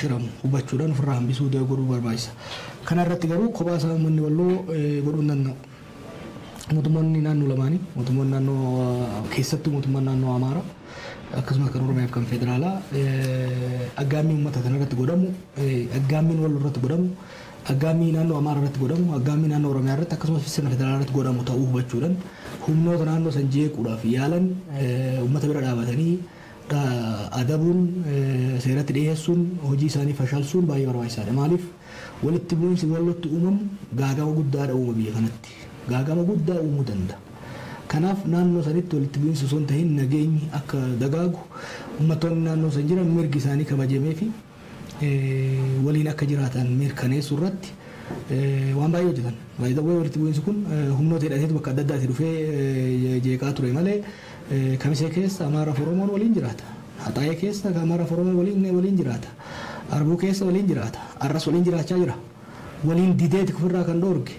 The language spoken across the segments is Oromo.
shiramu hubachuudhaan ofirraa hambisuu godhuu barbaachisa. Kana irratti garuu kophaa isaa uummanni Walloo godhuu hin danda'u. Mootummoonni naannoo lamaanii, mootummoonni naannoo, keessattuu mootummaan naannoo Amaaraa, akkasumas kan Oromiyaa fi kan federaalaa, aggaammii uummata kana irratti godhamu, aggaammiin Walloo irratti godhamu, aggaammii naannoo Amaaraa irratti godhamu, aggaammii naannoo Oromiyaa irratti, akkasumas sirna federaalaa irratti godhamu ta'uu hubachuudhaan humnoota naannoo san jeequudhaaf yaalan uummata bira dhaabatanii adabuun, seeratti dhiyeessuun, hojii isaanii fashalsuun baay'ee barbaachisaadha. Maaliif, walitti bu'iinsi Wallootti uumamu gaagama guddaadha uuma biyya kanatti. Gaagama guddaa uumuu danda'a. Kanaaf naannoo sanitti walitti bu'iinsi osoo hin tahin nageenyi akka dagaagu, uummattoonni naannoo san jiran mirgi isaanii kabajamee fi waliin akka jiraatan mirkaneessuu irratti waan baay'ee hojjetan. Baay'ee walitti bu'iinsi kun humnoota hidhateetu bakka adda addaatti dhufee jeeqaa ture malee, Kamisee keessa Amaaraaf Oromoon waliin jiraata. Haxaayee keessa Amaaraaf Oromoon waliin jiraata. Arbuu keessa waliin jiraata. Arras waliin jiraachaa jira. Waliin dideeti ofirraa kan dhoorge.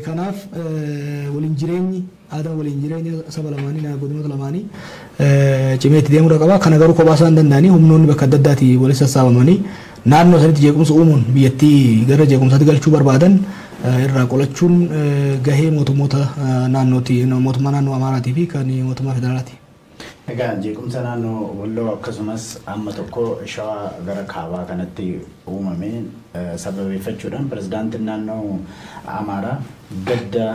Kanaaf waliin jireenyi aadaa, waliin jireenya saba lamaanii, godinoota lamaanii cimee itti deemuu qaba. Kana garuu kophaa isaan danda'anii humnoonni bakka adda addaatti walitti sassaabamanii naannoo sanitti jeequmsa uumuun biyyattii gara jeequmsaatti galchuu barbaadan irraa qolachuun gahee mootummoota naannooti, mootummaa naannoo Amaaraatii fi kan mootummaa federaalaati. Egaa jeequmsa naannoo Walloo akkasumas amma tokko Shawaa gara kaabaa kanatti uumame sababeeffachuudhaan pirezidaantiin naannoo Amaaraa gadda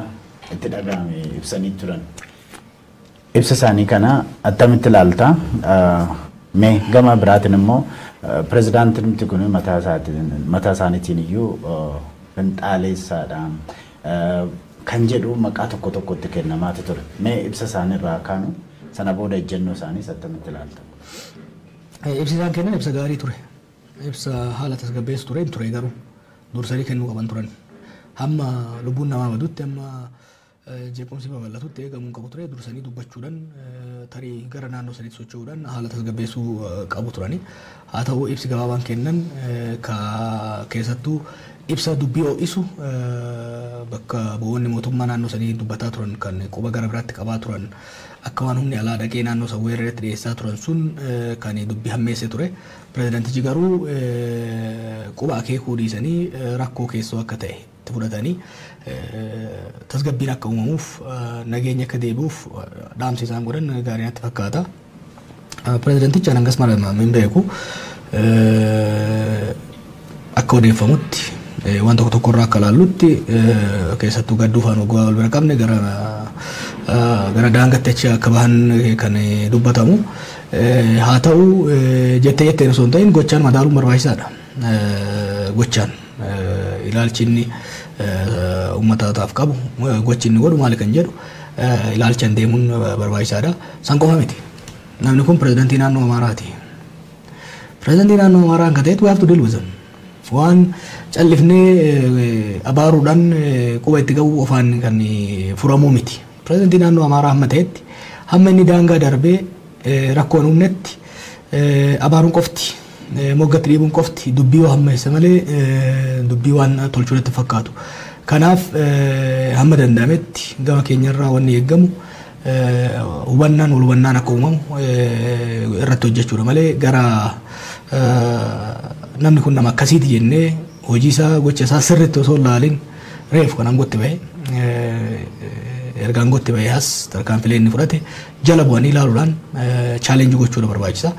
itti dhaga'ame ibsanii turan. Ibsa isaanii kana attamitti ilaalta? Mee gama biraatiin immoo pirezidaantiin kun mataa isaaniitiin iyyuu finxaaleessaadha kan jedhu maqaa tokko tokkotti kennamaati ture. Mee ibsa isaaniirraa kaanu, sana booda ejjennoo isaaniis attamitti ilaalta? Ibsi isaan kennan ibsa gaarii ture. Ibsa haala tasgabbeessu ture ture, garuu dursanii kennuu qaban turan. Hamma lubbuun namaa badutti, hamma jeequmsi babal'atutti eegamuu qabu ture. Dursanii dubbachuudhaan, tarii gara naannoo saniitti socho'uudhaan haala tasgabbeessuu qabu turani. Haa ta'u, ibsi gabaabaan kennan ka keessattuu ibsa dubbii ho'isu, bakka bu'oonni mootummaa naannoo sanii dubbataa turan kan quba gara biraatti qabaa turan, akka waan humni alaa dhaqee naannoo san weeraretti dhiyeessaa turan sun kan dubbii hammeessee ture. Pirezidaantichi garuu quba akeekuu dhiisanii rakkoo keessoo akka ta'e itti fudhatanii tasgabbiin akka uumamuuf, nageenya akka deebi'uuf dhaamsi isaan godhan gaarii natti fakkaata. Pirezidaantichi hangas mara hin beeku. Akka odeeffamutti, waan tokko tokko irraa akka ilaallutti, keessattuu gadduu faana waggaa wal bira qabne gara daangatti achi akka bahan kan dubbatamu. Haa ta'u, jettee jetteen osoo hin ta'in gochaan madaaluun barbaachisaadha. Gochaan ilaalchi inni uummataaf qabu, gochi inni godhu maali kan jedhu ilaalchaan deemuun barbaachisaadha. San qofa miti. Namni kun pirezidaantii naannoo Amaaraati. Pirezidaantii naannoo Amaaraa kan ta'etu we have to deal with them. Waan callifnee abaaruudhaan quba itti qabu qofaan kan furamuu miti. Pirezidaantii naannoo Amaaraa hamma ta'etti, hamma inni daangaa darbee rakkoo hin uumnetti, abaaruun qofti, moggatti dhiibuun qofti dubbii yoo hammeesse malee dubbii waan tolchuu natti fakkaatu. Kanaaf hamma danda'ametti gama keenyarraa wanni eeggamu hubannaan, wal hubannaan akka uumamu irratti hojjechuudha malee, gara namni kun nama akkasiiti jennee hojii isaa, gocha isaa sirriitti osoo hin ilaalin, reefu kan aangootti bahe, erga aangootti bahe as tarkaanfilee inni fudhate jala bu'anii ilaaluudhaan challenge gochuudha barbaachisa.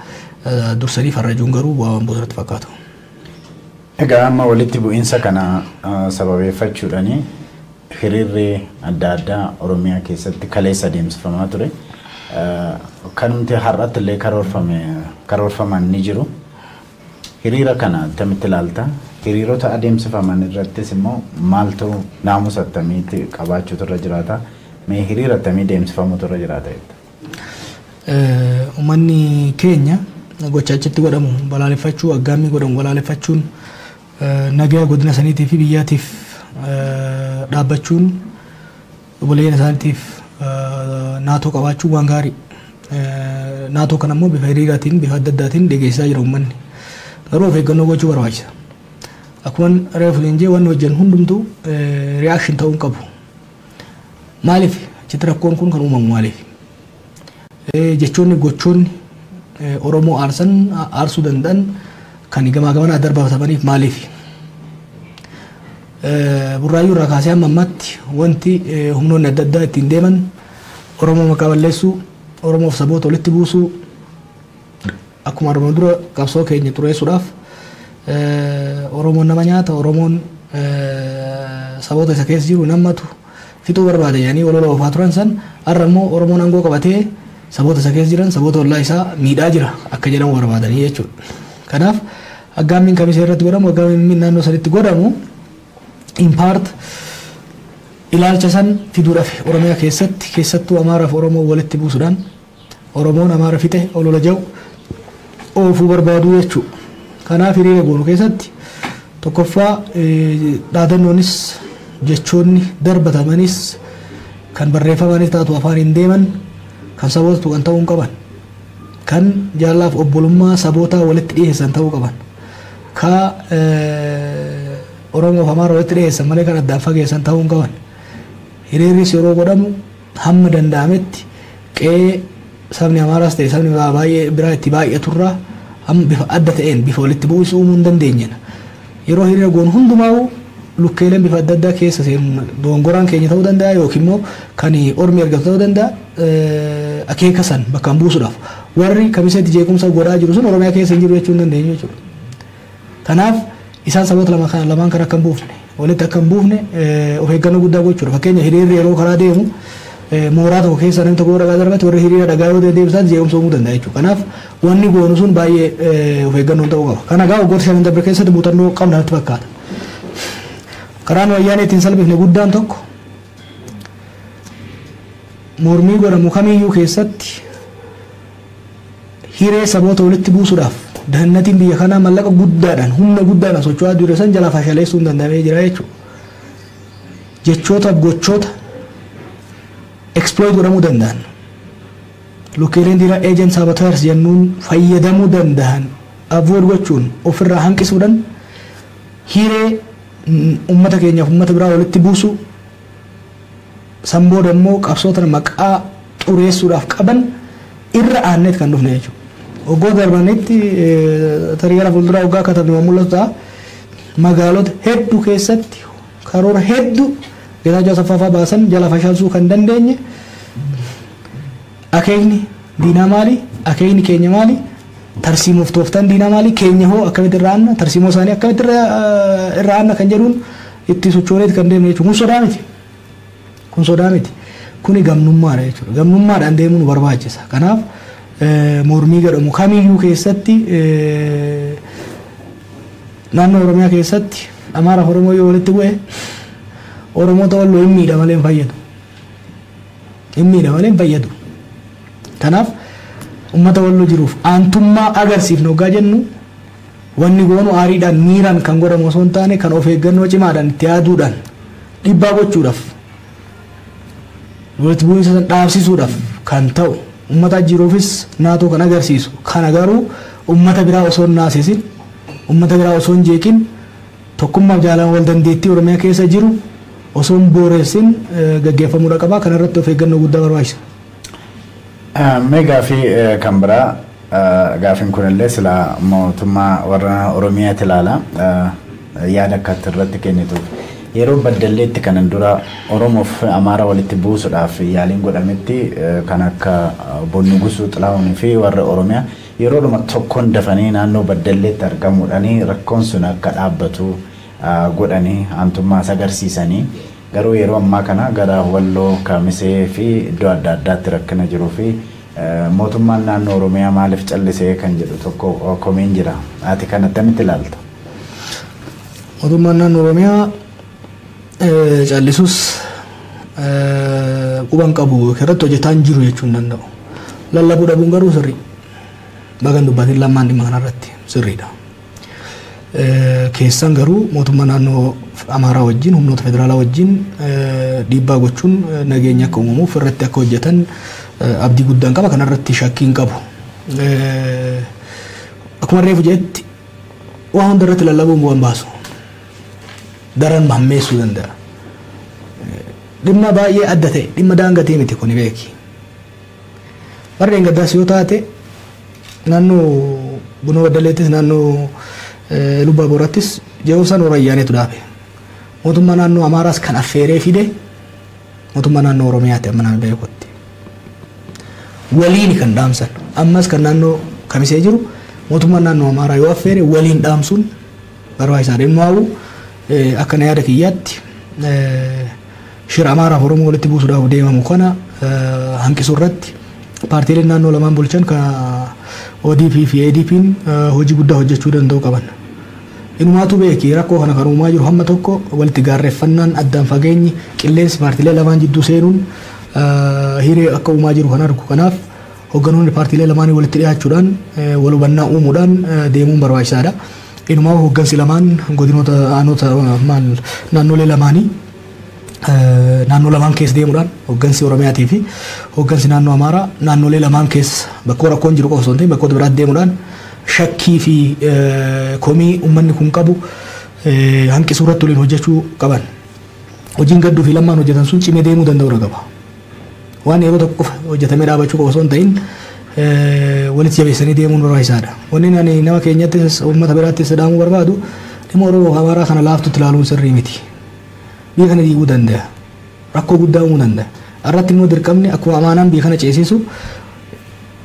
Dursanii farrajuun garuu bu'aa waan buusu natti fakkaatu. Egaa amma walitti bu'iinsa kana sababeeffachuudhaani hiriirri adda addaa Oromiyaa keessatti kaleessa adeemsifamaa ture. Kanumti har'atti illee karoorfame karoorfaman ni jiru. Hiriira kana attamitti ilaalta? Hiriirota adeemsifaman irrattis immoo maaltu, naamusa attamiitti qabaachuutu irra jiraata? Mee hiriira attamii deemsifamuutu irra jiraata jetta? Uummanni keenya gocha achitti godhamu balaaleffachuu, aggaammii godhamu balaaleffachuun, nagaya godina saniitii fi biyyaatiif dhaabbachuun, obboleeyyan isaaniitiif naatoo qabaachuun waan gaarii. Naatoo kana immoo bifa hiriiraatiin, bifa adda addaatiin deeggarsaa jira uummanni. Garuu of eeggannoo gochuu barbaachisa. Akkuma reefu leenjee, wanni hojjennu hundumtuu reaction ta'uu hin qabu. Maaliif achitti rakkoon kun kan uumamu maaliif? Jechoonni, gochoonni Oromoo aarsan, aarsuu danda'an Kan gamaa gamanaa darbatamaniif maaliif? Burraayyuu irraa kaasee hamma ammaatti wanti humnoonni adda addaa ittiin deeman Oromoo maqaa balleessuu, Oromoof saboota walitti buusuu, akkuma armaan dura qabsoo keenya xureessuudhaaf Oromoon nama nyaata, Oromoon saboota isa keessa jiru nammatu fixuu barbaada jedhanii olola oofaa turan san, har'a immoo Oromoon aangoo qabatee saboota isa keessa jiran, saboota ollaa isaa miidhaa jira akka jedhamu barbaadanii jechuudha. Kanaaf aggaammiin Kamisee irratti godhamu, aggaammiin naannoo sanitti godhamu in part ilaalcha san fiduudhaaf Oromiyaa keessatti, keessattuu Amaaraaf Oromoo walitti buusuudhaan Oromoon Amaara fixe olola jedhu oofuu barbaadu jechuudha. Kanaaf hiriira goonu keessatti tokkoffaa dhaadannoonis jechoonni darbatamanis kan barreeffamanis taatu afaan hin deeman kan saboota tuqan ta'uu hin qaban. Kan jaalaaf obbolummaa sabootaa walitti dhiyeessan ta'uu qaban. Ka Oromoof Amaara walitti dhiyeessan malee kan addaan fageessan ta'uu hin qaban. Hiriirris yeroo godhamu hamma danda'ametti qe'ee sabni Amaaraas ta'e sabni baay'ee biraa itti baay'aturraa hamma bifa adda ta'een bifa walitti bu'uus uumuu hin dandeenyedha. Yeroo hiriira goonu hundumaa'u lukkeeleen bifa adda addaa keessa seenuun dogongoraan keenya ta'uu danda'a yookiin immoo kan ormi argatu ta'uu danda'a, akeeka san bakka hin buusuudhaaf warri Kamiseetti jeequmsa godhaa jiru sun Oromiyaa keessa hin jiru jechuu hin dandeenyu jechuudha. Kanaaf isaan saboota lamaan kan akka hin buufne, walitti akka hin buufne of eeggannoo guddaa gochuudha. Fakkeenya hiriirri yeroo karaa deemu mooraa tokko keessa namni tokko dhagaa darbate, warri hiriira dhagaa yoo deebisan jeequmsa uumuu danda'a jechuudha. Kanaaf wanni goonu sun baay'ee of eeggannoon ta'uu qaba. Kana egaa waggoota 5 darbe keessatti muuxannoo qabna natti fakkaata. Karaan wayyaanee ittiin salphifne guddaan tokko mormii godhamu kamiyyuu keessatti hiree saboota walitti buusuudhaaf dahannatiin biyya kanaa mallaqa guddaadhaan humna guddaadhaan socho'aa jiru san jalaa fashaleessuun danda'amee jira jechuudha. Jechootaaf gochoota exploit godhamuu danda'an, lukkeeleen diinaa agent saboteurs jennuun fayyadamuu danda'an avoid gochuun, ofirraa hanqisuudhaan hiree ummata keenyaaf ummata biraa walitti buusu, san booda immoo qabsoota maqaa xureessuudhaaf qaban irra aanneet kan dhufne jechuudha. Waggoota darbanitti, tarii gara fuulduraa waggaa katabne mul'atu ta'a. Magaalota hedduu keessatti karoora hedduu Geetaachoo Asaffaa baasan jala fashalsuu kan dandeenye akeekni diinaa maali? Akeekni keenya maali? Tarsiimoof tooftaan diinaa maali? Keenya hoo akkamitti irra aanna? Tarsiimoo isaanii akkamitti irra aanna kan jedhuun itti sochooneet kan deemne jechuudha. Kun sodaa miti. Kun sodaa miti. Kuni gamnummaadha jechuudha. Gamnummaadhaan deemuu nu barbaachisa. Kanaaf mormii godhamu kamiyyuu keessatti naannoo Oromiyaa keessatti Amaaraaf Oromoo yoo walitti bu'e Oromoota Walloo hin miidha malee hin fayyadu. Hin miidha malee hin fayyadu. Kanaaf uummata Walloo jiruuf aantummaa agarsiifnu hoggaa jennu wanni goonu aariidhaan miiraan kan godhamu osoo hin taane kan of eeggannoo cimaadhaan itti yaaduudhaan dhiibbaa gochuudhaaf, walitti bu'iinsa san dhaabsisuudhaaf kan ta'u, uummata jiruufis naatoo kan agarsiisu, kana garuu uummata biraa osoo hin naasisin, uummata biraa osoo hin jeeqin, tokkummaaf jaalala wal dandeettii Oromiyaa keessa jiru osoo hin booressin gaggeeffamuudha qaba. Kana irratti of eeggannoo guddaa barbaachisa. Mee gaafii kan biraa, gaafiin kunillee sila mootummaa warra Oromiyaatti ilaala, yaada akkatti irratti kennituuf. Yeroo Baddalleetti kanan dura Oromoof Amaara walitti buusuudhaaf yaaliin godhametti kan akka Obbo Nugusuu Xilahuun fi warra Oromiyaa yeroodhuma tokkoon dafanii naannoo Baddalleetti argamuudhaan rakkoon sun akka dhaabbatu godhanii aantummaa agarsiisanii, garuu yeroo ammaa kana gara Walloo, Kamisee fi iddoo adda addaatti rakkina jiruu fi mootummaan naannoo Oromiyaa maaliif callisee kan jedhu tokko komeen jira. Ati kan attamitti ilaalta? Mootummaan naannoo Oromiyaa callisus quban qabu irratti hojjetaa hin jiru jechuu hin danda'u. Lallabuu dhabuun garuu sirrii. Bagan dubbatiin lamaan dhimma kanarratti sirriidha. Keessan garuu mootummaa naannoo Amaaraa wajjin, humnoota federaalaa wajjin dhiibbaa gochuun nageenya akka uumamuuf irratti akka hojjetan abdii guddaan qaba. Kanarratti shakkii hin qabu. Akkuma reefu jedhetti waa hunda irratti lallabuun bu'aan baasu. Daran hammeessuu danda'a. Dhimma baay'ee adda ta'e, dhimma daangatee miti kuni beeki. Barreen gaddaas yoo taate naannoo Bunoo Baddaleettis naannoo Lubbaa Boorattis jeequmsa warra Wayyaaneetu dhaabe. Mootummaa naannoo Amaaraas kan affeeree fide mootummaa naannoo Oromiyaati amma nama beekutti. Waliin kan dhaamsan ammas kan naannoo Kamisee jiru mootummaa naannoo Amaaraa yoo affeere waliin dhaamsuun barbaachisaadha. Inni waa'u akka na yaada kiyyaatti shira Amaaraaf Oromoo walitti buusuudhaaf deemamu kana hanqisuu irratti paartiileen naannoo lamaan bulchan kan ODP fi ADP'n hojii guddaa hojjechuu danda'u qaban. Inumaatu beeki rakkoo kana kan uumaa jiru hamma tokko walitti gaarreeffannaan addaan fageenyi qilleensi paartiilee lamaan jidduu seenuun hiree akka uumaa jiru kan argu. Kanaaf hoogganoonni paartiilee lamaanii walitti dhiyaachuudhaan wal hubannaa uumuudhaan deemuun barbaachisaadha. Inumaa hooggansi lamaan godinoota aanota maal naannolee lamaanii naannoo lamaan keessa deemuudhaan hooggansi Oromiyaatii fi hooggansi naannoo Amaaraa naannolee lamaan keessa bakkoo rakkoon jiru qofa osoo hin ta'in bakkoota biraatti deemuudhaan shakkii fi komii uummanni kun qabu hanqisuu irratti waliin hojjechuu qaban. Hojiin gadduu fi lammaan hojjetan sun cimee deemuu danda'uu qaba. Waan yeroo tokko qofa hojjetamee dhaabachuu qofa osoo hin ta'in walitti jabeessanii deemuun barbaachisaadha. Wanni ani nama keenyattis uummata biraattis dhaamuu barbaadu dhimma Oromoo fi Amaaraa kana laaftutti ilaaluun sirrii miti. Biyya kana diiguu danda'a. Rakkoo guddaa uumuu danda'a. Irratti immoo dirqamni akkuma amaanaan biyya kana ceesisu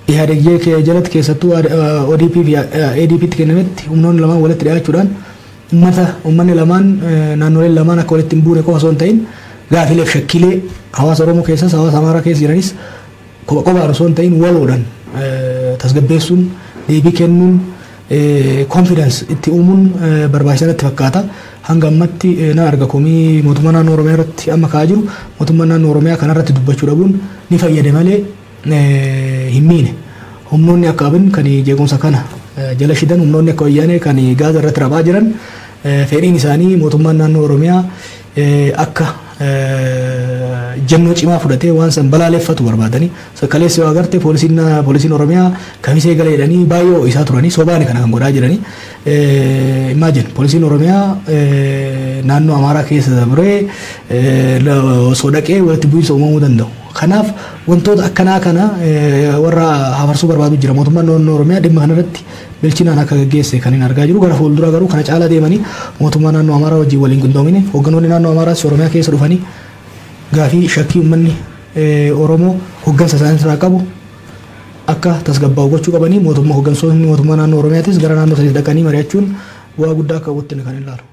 IHADG jalatti keessattuu ODP fi ADP tti kennametti humnoonni lamaan walitti dhiyaachuudhaan uummata uummanni lamaan naannoleen lamaan akka walitti hin buune qofa osoo hin ta'in gaafilee fi shakkiilee hawaasa Oromoo keessas hawaasa Amaaraa keessa jiranis kopha qophaan osoo hin ta'in waloodhaan tasgabbeessuun deebii kennuun confidence itti uumuun barbaachisaa natti fakkaata. Hanga ammatti nan arga komii mootummaa naannoo Oromiyaa irratti amma ka'aa jiru mootummaa naannoo Oromiyaa kanarratti dubbachuu dhabuun ni fayyade malee hin miine. Humnoonni akka Abin kan jeequmsa kana jala shidan humnoonni akka Wayyaanee kan gaaza irratti rabaa jiran fedhiin isaanii mootummaan naannoo Oromiyaa akka jennoo cimaa fudhatee waan san balaaleffatu barbaadanii kaleessa yoo agarte poolisiin Oromiyaa Kamisee gala jedhanii baay'ee ho'isaa turanii sobaani kana kan godhaa jiranii. Imagine poolisiin Oromiyaa naannoo Amaaraa keessa dabree osoo dhaqee walitti bu'iinsa uumamuu danda'u. Kanaaf wantoota akkanaa kana warra hafarsuu barbaadu jira. Mootummaan naannoo Oromiyaa dhimma kanarratti bilchinaan akka gaggeesse kan hin argaa jiru. Gara fuulduraa garuu kana caalaa deemanii mootummaa naannoo Amaaraa wajjin waliin qindoomine hoogganoonni naannoo Amaaraas Oromiyaa keessa dhufanii gaafii shakkii uummanni Oromoo hooggansa isaanii irraa qabu akka tasgabbaa'u gochuu qabanii mootummaa hooggansoonni mootummaa naannoo Oromiyaatis gara naannoo saniif dhaqanii mari'achuun bu'aa guddaa akka qabutti kan ilaalu.